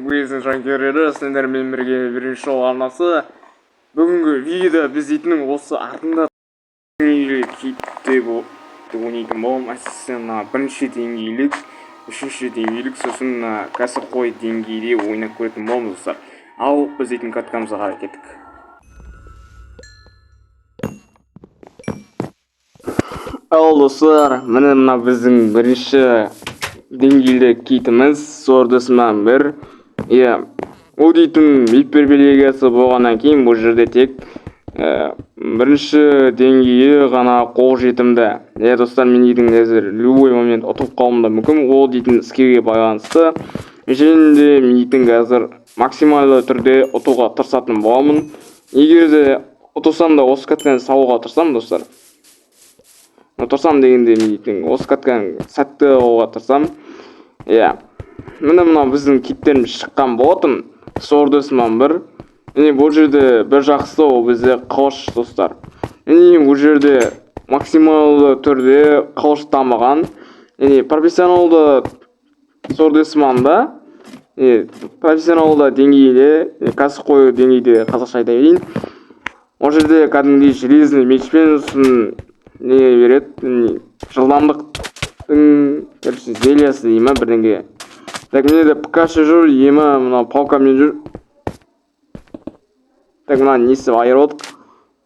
Бизнес жанкүйерлері, сіздермен бірге бірінші шоу арнасы. Бүгінгі видеода біз дейтін осы артында кейіпте ойнайтын боламын. Әсіресе мына бірінші деңгейлік, үшінші деңгейлік, сосын мына кәсіпқой деңгейде ойнап көретін боламыз, достар. Ал біз дейтін каткамызға қарай кеттік. Ал достар, міне мына біздің бірінші деңгейлі китіміз Сордысман 1. Иә, ол дейтін гипербелегиясы болғаннан кейін бұл жерде тек бірінші деңгейі ғана қолжетімді. Иә, достар, мен дейтін қазір любой момент ұтылып қалуым да мүмкін, ол дейтін скиллге байланысты. Және де мен дейтін қазір максималды түрде ұтуға тырысатын боламын. Егер де ұтылсам да осы катканы салуға тырысамын, достар. Тырысамын дегенде мен дейтін осы катканы сәтті қылуға тырысамын. Иә, міне мынау біздің киттеріміз шыққан болатын. Сордысман 1. Міне бұл жерде бір жақсысы ол бізде қылыш, достар. Міне бұл жерде максималды түрде қылыш дамыған. Міне профессионалды Сордысманда, профессионалды деңгейде, кәсіпқой деңгейде қазақша айта берейін. Ол жерде кәдімгідей железный мечпен сосын не береді, жылдамдықтың, короче, зельясы дей ма бірдеңе. Так, міне де ПК жүр, емі мынау палкамен жүр. Так, мына несі айырып алдық.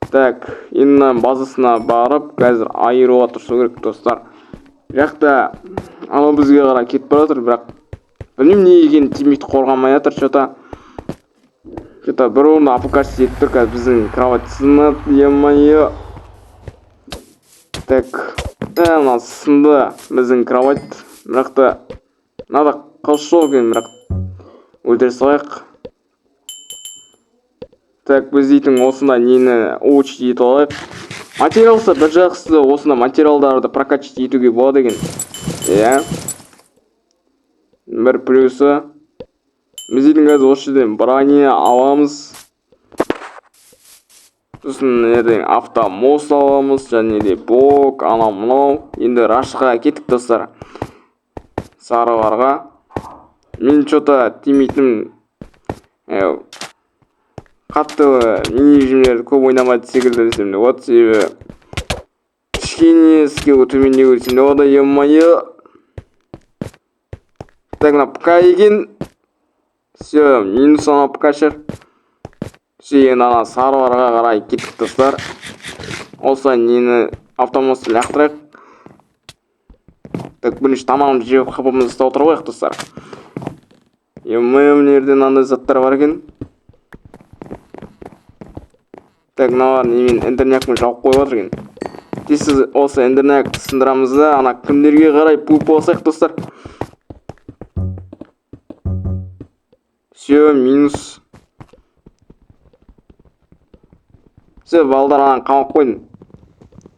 Так, енді мына базасына барып қазір айыруға тырысу керек, достар. Бірақ та анау бізге қарай кетіп бара жатыр, бірақ білмеймін неге екенін тимейді, қорғамай жатыр че-то. Че-то бір орында АФК етіп тұр, қазір біздің кровать сынады, е-мое. Так, мына сынды біздің кровать, бірақ та мынада қылыш жоқ екен, бірақ өлтіре салайық. Так, біз дейтін осында нені улучшить етіп алайық. Материалсы бір жақсысы осында материалдарды прокачать етуге болады екен. Иә. Бір плюсы. Біз дейтін қазір осы жерден броня аламыз. Сосын ертең автомост аламыз, және де блок, анау мынау. Енді рашқа кеттік, достар. Сарыларға. Мен че-то тимейтінім қатты мини-режимдерді көп ойнамайды секілді десем де болады, себебі кішкене скиллі төмендеу десем де болады, е-мое. Так, мына ПК екен. Все, минус анау ПК шығар. Все, енді ана сарыларға қарай кеттік, достар. Осы нені автомостты лақтырайық. Так, бірінші тамағымызды жеп, хпмызды ұстап отырып алайық, достар. Е-мое, мына жерде мынандай заттар бар екен. Так, мыналар немен эндернякпен жауып қойып жатыр екен. Тез осы эндернякты сындырамыз да, ана кімдерге қарай пуп алсақ, достар. Все, минус. Все, балдар ананы қамап қойдым.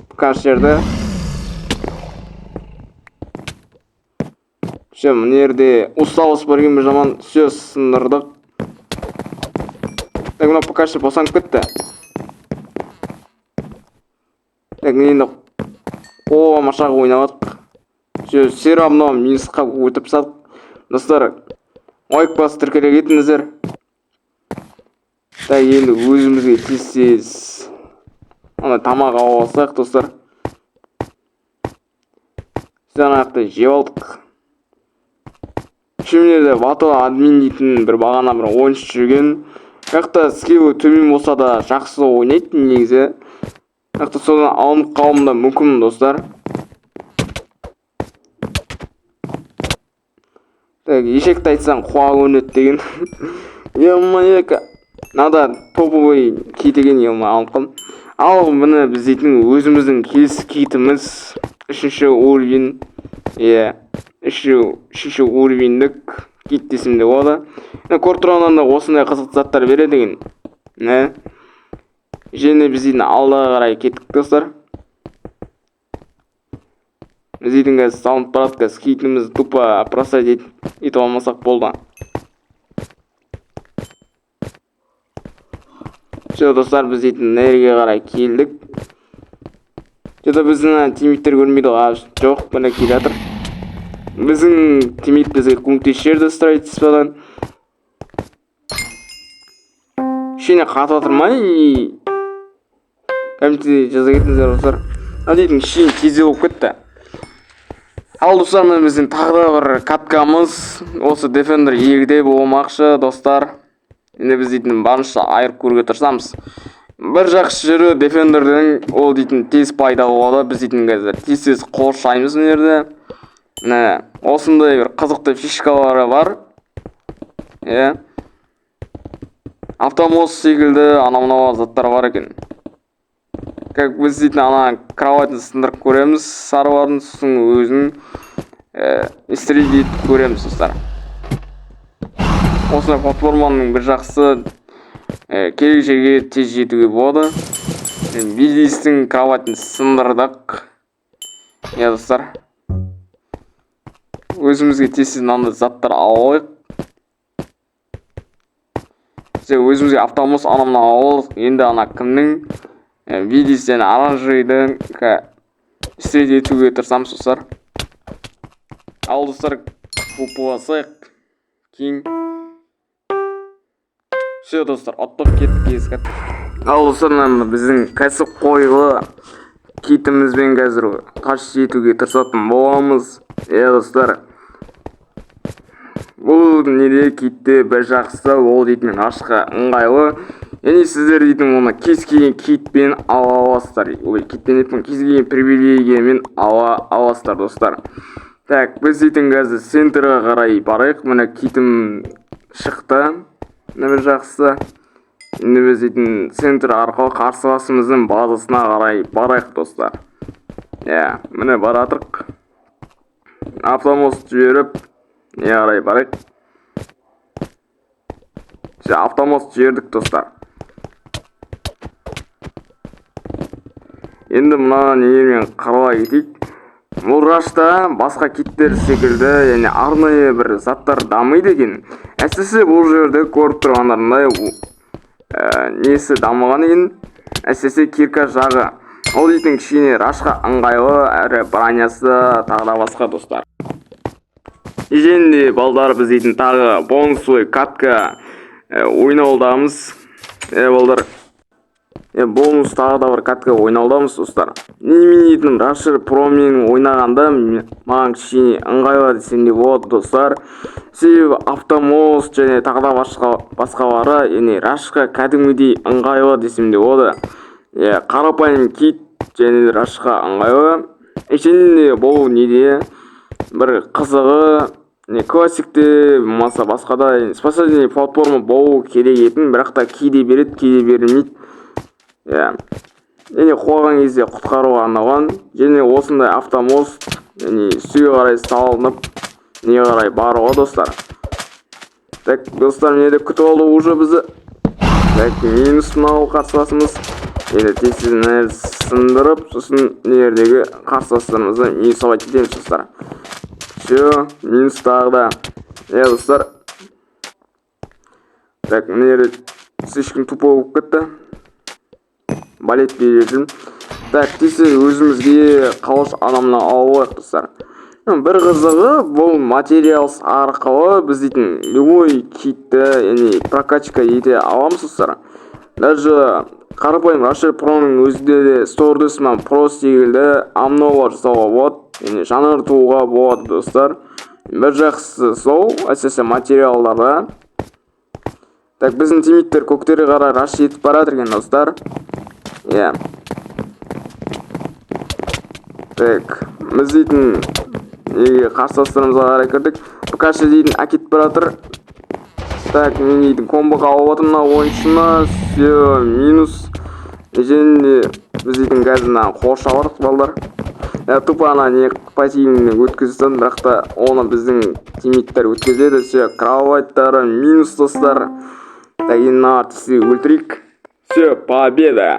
ПК жерді. Все, мына жерде усталость бар екен бір жаман. Все, сындырдық. Так, мына ПК босанып кетті. Так, енді қола машақ ойнап жатық. Все, все равно минусқа өтіп тастадық. Достар, лайк басып тіркеле кетіңіздер. Так, енді өзімізге тез-тез ана тамақ алып алсақ, достар. Біз ана жақта жеп алдық. Мына жерде Батыл админ дейтін бір бағана бір ойыншы жүрген. Бірақ та скиллі төмен болса да жақсы ойнайды негізі. Бірақ та содан алынып қалуым да мүмкін, достар. Так, ешекті айтсаң қуа көрінеді деген. Е-мое, мынада топовый кит екен, е-мое, алынып қалдым. Ал міне біз дейтін өзіміздің келесі китіміз үшінші уровень. Иә, үшінші уровеньдік кит десем де болады. Көріп тұрғаннан да осындай қызықты заттар береді екен. Не? Және біз дейтін алдаға қарай кеттік, достар. Біз дейтін қазір салынып барады, қазір китімізді тупо бросать етіп алмасақ болды. Все, достар, біз дейтін нерге қарай келдік. Че-то біздің тиммейттер көрмейді ғой. Жоқ, міне келе жатыр. Біздің тиммейт бізге көмектесіп жіберді строительстводан. Кішкене қатып жатыр ма? И комментарий жаза кетіңіздер, достар. Мына дейтін кішкене тездеу болып кетті. Ал, достар, міне, біздің тағы да бір каткамыз осы Defender 2-де болмақшы, достар. Енді біз дейтін барынша айырып көруге тырысамыз. Бір жақсы жері Defender'дің, ол дейтін тез пайда болады. Біз дейтін қазір тез тез қоршаймыз мына жерде. Міне, осындай бір қызықты фишкалары бар, иә. Автомост секілді анау мынау заттар бар екен. Как біз дейтін ана кроватын сындырып көреміз сарылардың, сосын өзін истребить етіп көреміз, достар. Осындай платформаның бір жақсысы, керек жерге тез жетуге болады. Бизнестің кроватын сындырдық, иә, достар. Өзімізге тез тез мынандай заттар алып алайық. Бізде өзімізге автомост, анау мынау алып алдық. Енді ана кімнің, Видис және оранжевыйдың истребить етуге тырысамыз, достар. Ал, достар, басайық кейін. Все, достар, ұттық, кеттік есік. Ал, достар, мына біздің кәсіпқойлы китімізбен қазір тас жетуге тырысатын боламыз, иә, достар. Бұл неде, китте бір жақсысы, ол дейтін рашқа ыңғайлы, яғни сіздер дейтін оны кез келген китпен ала аласыздар. Ой, китпен деппін, кез келген привилегиямен ала аласыздар, достар. Так, біз дейтін қазір центрға қарай барайық. Міне, китім шықты. Міне, бір жақсысы, енді біз дейтін центр арқылы қарсыласымыздың базасына қарай барайық, достар. Иә, міне, баратырық. Автомост жіберіп, не қарай барайық? Все, автомост жібердік, достар. Енді мына немен қырыла кетейік. Бұл рашта басқа киттер секілді, яғни арнайы бір заттар дамиды екен. Әсіресе бұл жерде көріп тұрғандарындай, несі дамыған екен, әсіресе кирка жағы. Ол дейтін кішкене рашқа ыңғайлы, әрі бронясы, тағы да басқа, достар. Және де, балдар, біз дейтін тағы бонусовый катка ойнаудамыз, е, балдар. Бонус тағы да бір катка ойнаудамыз, достар. Немен дейтін Рашер Промен ойнағанда маған кішкене ыңғайлы десем де болады, достар. Себебі автомост және тағы да басқалары, яғни рашқа кәдімгідей ыңғайлы десем де болады, иә. Қарапайым кит және де рашқа ыңғайлы. Және де бұл неде бір қызығы, не классикте болмаса басқа да спасательный платформа болу керек етін, бірақ та кейде береді, кейде берілмейді, иә. Және құлаған кезде құтқаруға арналған. Және осындай автомост, яғни үстіге қарай салынып, не қарай баруға, достар. Так, достар, мына жерде күтіп алды уже бізді. Так, минус мынау қарсыласымыз. Енді тез тез мына жерді сындырып, сосын мына жердегі қарсыластарымызды минусовать етеміз, достар. Все, минус тағы да, иә, достар. Так, мына жерде слишком тупой болып кетті, балет беріп жүрмін. Так, тез тез өзімізге қалыш, анау мынау алып алайық, достар. Бір қызығы, бұл материалс арқылы біз дейтін любой китті, яғни прокачка ете аламыз, достар. Даже қарапайым Рашер Проның өзінде де Стордесман Про секілді обнова жасауға болады, яғни жаңартуға болады, достар. Бір жақсысы сол, әсіресе материалдарда. Так, біздің тиммейттер көктерге қарай раш етіп бара жатыр екен, достар, иә. Так, біз дейтін неге, қарсыластарымызға қарай кірдік. Пкаш дейтін әкетіп бара жатыр. Так, мен дейтін комбоға алып жатырмын мына ойыншыны. Все, минус. Және де біз дейтін қазір мына қоршап алдық, балдар. Тупо ана не пассивный өткізіп тастадым, бірақ та оны біздің тиммейттер өткізеді. Все, кроваттары минус, достар. Так, енді мына артисті өлтірейік. Все, победа!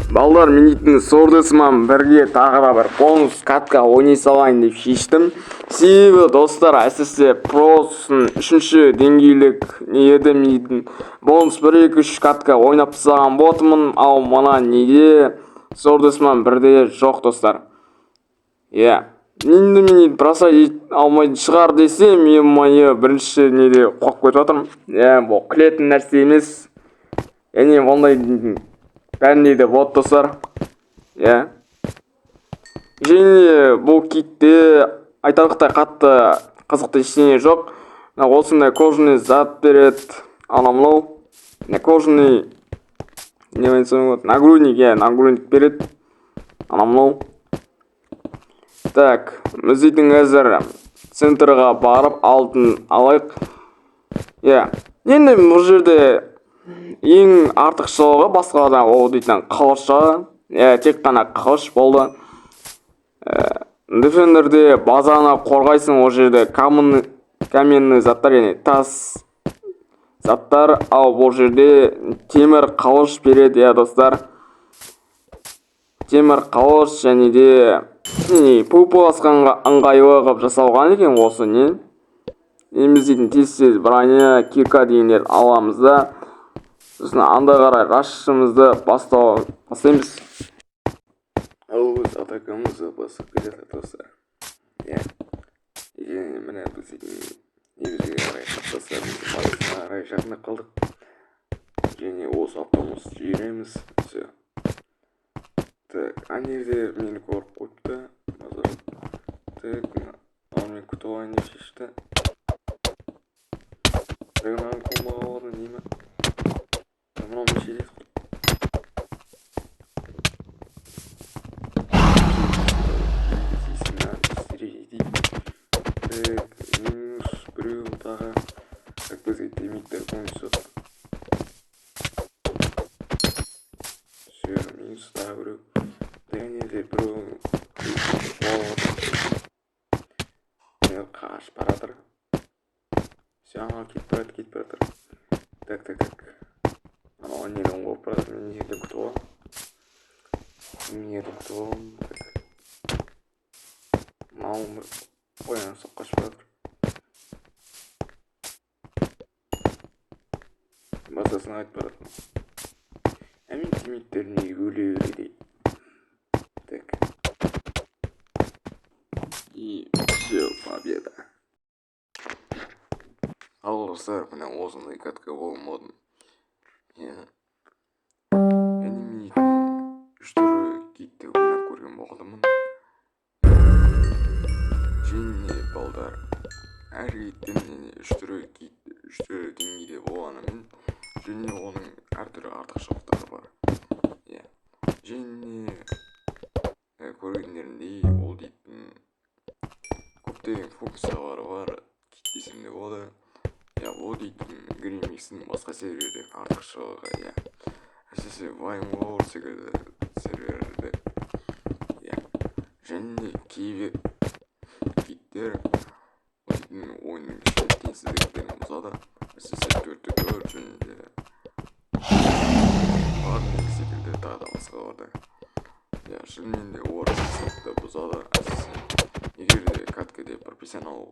Балдар, мен дейтін Сордесман бірге тағы да бір бонус катка ойнай салайын деп шештім. Себебі, достар, әсіресе просын үшінші деңгейлік не еді, мен дейтін бонус бір, екі, үш катка ойнап тастаған болатынмын. Ал мына неде, Сордесман бірде жоқ, достар, иә. Енді мен бросать ете алмайтын шығар десем, е мое, бірінші неде қуып кетіп жатырмын, иә. Бұл күлетін нәрсе емес. Яғни ондай бәрінде де болады, достар, иә. Және бұл китте айтарлықтай қатты қызықты ештеңе жоқ. Мына осындай кожаный зат береді, анау мынау мына кожаный, не айтсам болады, нагрудник, иә, нагрудник береді, анау мынау. Так, біз дейтін қазір центрға барып алтын алайық, иә. Енді бұл жерде ең артықшылығы басқалардан ол дейтін қылышы, иә, тек қана қылыш болды. Дефендерде базаны қорғайсың, ол жерде каменный заттар, яғни тас заттар, ал бұл жерде темір қылыш береді, иә, достар, темір қылыш. Және де не пвп-ласқанға ыңғайлы қылып жасалған екен осы. Не енді дейтін тез тез броня, кирка дегендерді аламыз да, сосын анда қарай рашымызды бастаймыз. Ал өз атакамызды бастап келе достар, иә. Және міне, біз дейтін бізге қарай қаптаса, біз базасына қарай жақындап қалдық және осы автобусты жібереміз. Все, так, ана жерде мені көріп қойыпты. Так, мынаны мен күтіп алайын деп шешті. Так, мынаны комбаға алады не ма? Мынау неше рет. Так, минус біреу тағы. Так, бізге тиммейттер көмектесіп. Все, минус тағы біреу. Так, ана жерде біреу қашып бара жатыр. Все, ана кетіп бара жатыр, кетіп бара жатыр. Так, так, так, анау ана жерден қуып бара жатыр. Мен мына жерден күтіп аламын, мына жерден күтіп аламын. Так, мынау бір қоян ұстап қашып бара жатыр. Базасына қайтып бара жатыр. Ә, мен тиммейттерім неге өле береді? Так, и все, победа. Ал, достар, міне, осындай катка болған болатын, иә. Яғни мен үш түрлі китті ойнап көрген болатынмын. Және, балдар, әр киттің, яғни үш түрлі кит үш түрлі деңгейде болғанымен, және оның әртүрлі артықшылықтары бар, иә. Және көргендеріңдей, ол дейтін көптеген функциялары бар кит десем де болады, иә. Ол дейтін Гримикстің басқа серверден артықшылығы, иә, әсіресе Вайнворд секілді серверлерде, иә. Және де кейбір киттер дейтін ойынның кішкене теңсіздіктерін бұзады, әсіресе төртте төрт және де фарминг секілді тағы да басқаларды, иә. Шынымен де олар теңсіздікті бұзады, әсіресе егер де каткіде профессионал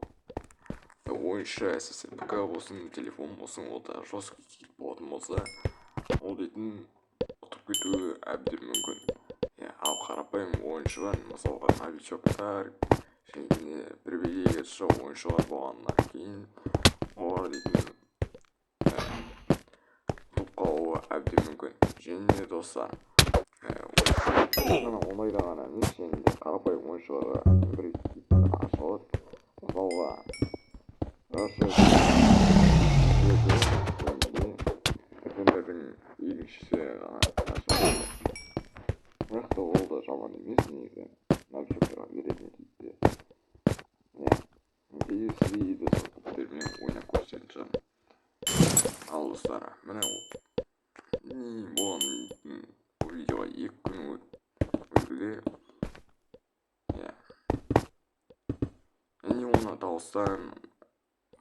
ойыншы, әсіресе ПК болсын, телефон болсын, ол да жесткий кит болатын болса, ол дейтін ұтып кетуі әбден мүмкін, иә. Ал қарапайым ойыншылар, мысалға новичоктар және де привилегиясы жоқ ойыншылар болғаннан кейін, олар дейтін ұтылып қалуы әбден мүмкін. Және де, достар, ғана ондайда ғана емес, және де қарапайым ойыншыларға бір кит ашылады, мысалға Russia және де Defender'дің екіншісі ғана ашылады. Бірақ та ол да жаман емес негізі, новичоктарға беретін китте, иә. Келесі видеода сол киттермен ойнап көрсететін шығармын. Ал, достар, міне, не болған, бұл видеоға 2 күн өтуде, иә. Және оны дауыстан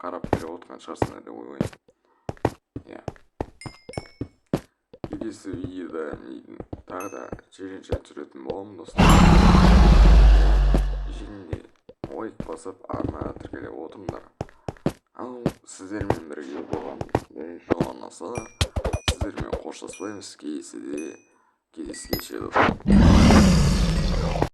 қарап беріп отырған шығарсыңдар деп ойлаймын, иә. Келесі видеода мен тағы да челлендж түсіретін боламын, достар. Және де лайк басып, арнаға тіркеліп отырыңдар. Ал сіздермен бірге болған бірінші арнасы сіздермен қоштаспаймыз. Келесіде кездескенше, достар.